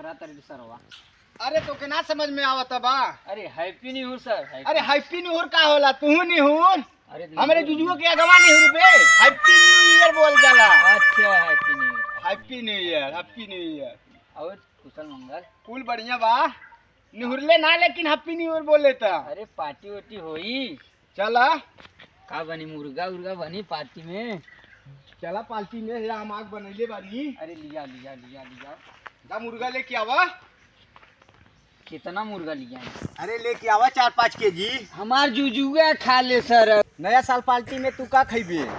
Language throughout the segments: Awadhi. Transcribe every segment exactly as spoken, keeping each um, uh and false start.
का तरह सरवा? अरे, तोके ना समझ में आवत बा? अरे, Happy New Year sir, Happy अरे, Happy New Year का होला? तू निहुर। अरे, हमरे निहुर। जुजुओ के अगवा निहुर बे। Happy New Year बोल जाला। अच्छा, Happy New Year। Happy New Year, Happy New Year। और कुशल मंगल? कुल बढ़िया बा। निहुरले ना, लेकिन Happy New Year बोले त। अरे, party वार्टी होई? चला। का बनी, मुर्गा उर्गा बनी party में? चला party में, या हम आग बनैले बानी। अरे, लिया, लिया, लिया, लिया। जा मुर्गा लेके आवा। कितना मुर्गा लिया है? अरे, लेके आवा चार पाँच केजी। हमार जुजुआ खा ले sir। नया साल party में तू का खइबे?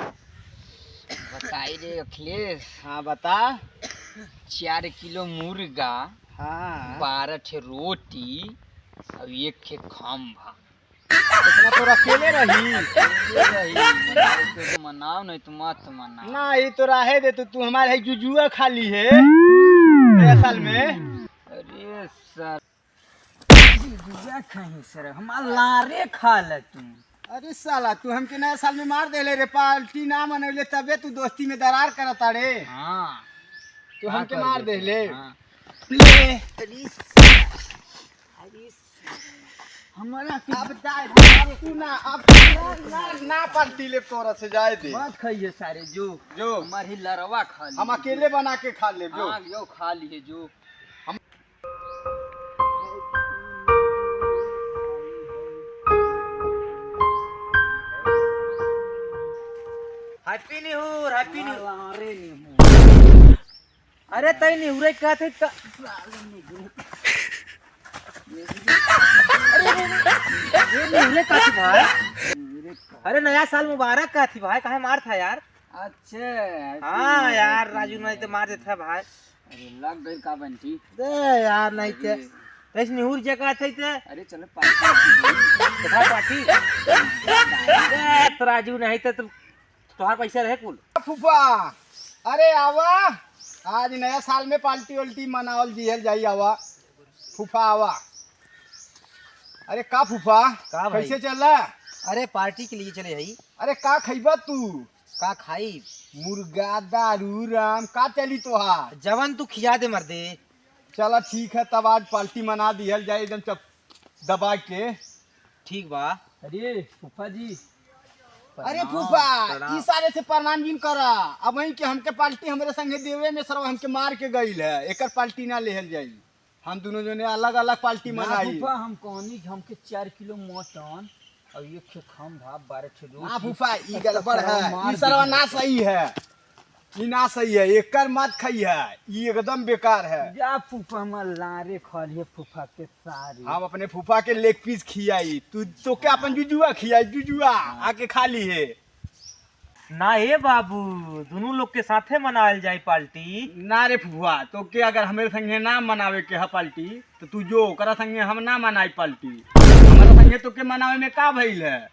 बताई रे अखिलेश। हाँ, बता। चार किलो मुर्गा, हाँ। बारह ठे रोटी और एक ठे खम्भा। इतना तोरा अकेले रही? अकेले रही, मनाओ तो मनाओ, नहीं तो मत मनाओ। ना, ये तो रहे दे, तो तू हमारे है जुजुआ खा ली है नया साल में। अरे sir, जुजुआ खाई sir, हमार लारे खा ले तू। अरे साला, तू हमके नया साल में मार देले रे, party ना मनैले तबे तू दोस्ती में दरार करत ताड़े। हाँ। तू का हमके कर मार देते? देले। हाँ। ले। अरे साला, अरे हमारा के अब जाए, अब तू ना, अब तू ना, ना, ना party ले तोरा से जाए दे। मत खाइए सारे, जो, जो। हमार ही लरवा खा ली। हम अकेले बना के खा लेब, जो। हाँ, यो खा लिए, जो। हम Happy New Year, Happy New Year। अरे तई निहुरे का थे का? अरे, अरे, अरे, ये निहुरे का थी भाई? अरे नया साल मुबारक का थी भाई, काहे मार था यार? अच्छा, हाँ यार, राजू नहीं तो मार देता भाई। अरे लग गई का बंटी? दे यार, नहीं ते। अरे। तैस निहुर जगह थे ते। अरे चलो party। तो party। दे, तो राजू नहीं तो तुम तोहार पैसा रहे कुल। फूफा, अरे आवा, आज नया साल में party वाल्टी मनावल दिहल जाई, आवा फूफा आवा। अरे का फूफा, का भाई? कैसे चला? अरे party के लिए चले हई। अरे का खइबा तू? का खाई? मुर्गा, दारू, राम, का चली तोहार? जवन तू खिया दे मर्दे। चला ठीक है, तब आज party मना दिहल जाए एकदम चप दबा के। ठीक बा। अरे फूफा जी। अरे प्रणाम, फूफा, प्रणाम। ई सारे से प्रणाम जिन करा। अब वहीं के हमके party हमरे संगे देवे में सरवा हमके मार के गइल है। एकर party ना लेहल जाई। हम दोनों जने अलग-अलग party ना मनाई। फूफा, हम कहनी कि हमके चार किलो मटन और एक ठे खम्भा, बारह ठे रोटी। ना फूफा, ई गड़बड़ है। ई सरवा ना सही है। ई ना सही है, एकर मत खइहे, ई एकदम बेकार है। जा फूफा, हमार लारे खा लिए फूफा के सारे। हम अपने फूफा के leg piece खियाई, तू, तोके अपन जुजुआ खियाई, जुजुआ, आके खा ली है। ना ए बाबू, दुनू लोग के साथे मनावल जाई party। ना रे फूफा, तोके अगर हमरे संगे ना मनावे के ह party, तो तू जो, ओकरा संगे हम ना मनाई party। हमरा संगे तोके मनावे में का भइल है?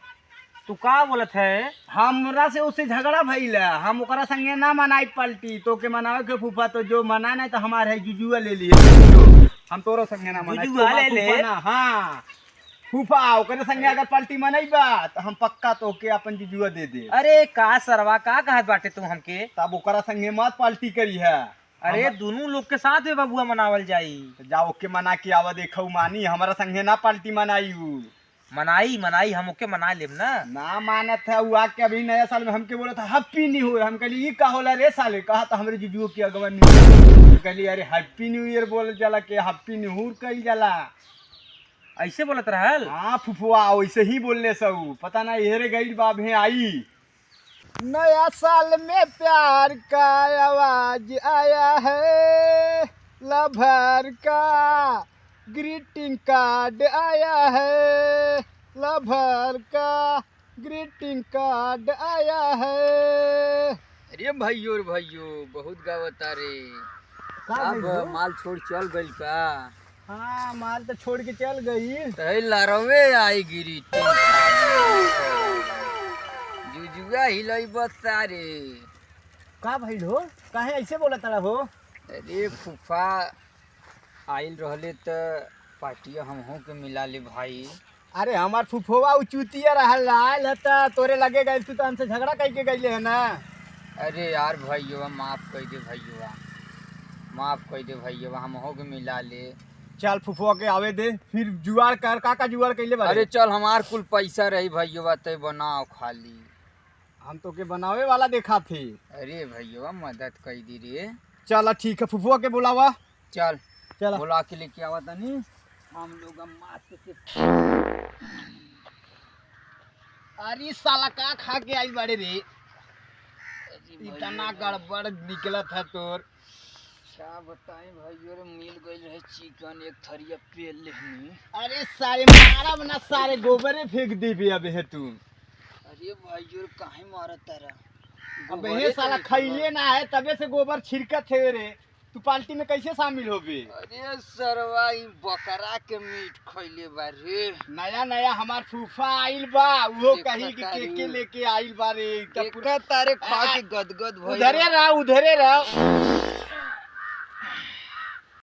तू का बोलत है? हमरा से उससे झगड़ा भइल है, हम ओकरा संगे ना मनाई party। तोके मनावे के फूफा तो जो मना, नहीं तो हमारे है जुजुआ ले लिए। जो, हम तोरो संगे ना मनाई। जुजुआ ले ले। फूफा ना, हाँ। फूफा, ओकरे संगे अगर party मनइबा, तो हम पक्का तोके अपन जुजुआ दे दे। अरे का सरवा, का कहत बाटे तू हमके? तब ओकरा संगे मत party करिहे। अरे हम दोनों लोग के साथ में बबुआ मनावल जाई। तो जा ओके मना के आवा, देखऊ मानी, हमरा संगे ना party मनाई उ। मनाई, मनाई, हम ओके मना लेब ना। ना मानत है, उ आके अभी नया साल में हमके बोलत है Happy New Year। हम कहली, "ई का होला रे साले?" कहा तो हमरे जुजुओ की अगवा New Year। हम कहली, "अरे Happy New Year बोल जाला के Happy New Year कइल जाला।" ऐसे बोलत रहल? हाँ फुफुआ, वैसे ही बोलले सऊ। पता ना, हेरे गइल बा, अबे आई। नया साल में प्यार का आवाज आया है, lover का greeting card आया है, lover का greeting card आया है। अरे भाइयों रे भाइयों, बहुत गावता रे। का अब भइल हो? माल छोड़ चल गइल का? हाँ, माल तो छोड़ के चल गई। तही लरवे आई गिरी टेंट। जुजुआ हिलई बस सारे। का भइल हो? काहे ऐसे बोला तारा हो? अरे फूफा आइल रहले त पार्टिया हमहू के मिला ले भाई। अरे हमार फुफवा उ चूतिया रहल, आइल ह त तोरे लगे गइल, तू त हमसे झगड़ा कइके गइले है ना। अरे यार भइयोवा, माफ कइ दे भइयोवा, माफ कर दे भैया, हम हो के मिला ले। चल फुफुआ के आवे दे, फिर जुगाड़ कर। का का जुगाड़ कैले बारे? अरे चल, हमार कुल पैसा रही भैया, ते बनाओ खाली। हम तो के बनावे वाला देखा थे। अरे भैया, मदद कर दी रे। चल ठीक है, फुफुआ के बुलावा। चल, चल। बुला के लेके आवा तनी। हम लोग अब मस्त से। अरे साला, का खा के आई बाड़े रे? अरे इतना भैया। गड़बड़ निकलत है तोर। क्या बताई भाई रे, मिल गइल रहे चिकन, एक थरिया पेल लेहनी। अरे सारे मारब ना, सारे गोबरे फेंक देबे अबे है तू। अरे भाई रे, काहे मारत तारा? अबे गोबरे हे साला, तो खइले ना है, तबे से गोबर छिड़कत है रे। तू पार्टी में कैसे शामिल होबे? अरे सरवा, ई बकरा के मीट खइले बा रे। नया नया हमार फूफा आइल बा, उहो देखा कही कि तारे। के के लेके आइल बा रे। तब पूरा देखा तारे खा आ, के गदगद भइल उधरे बा। रह, उधरे रह।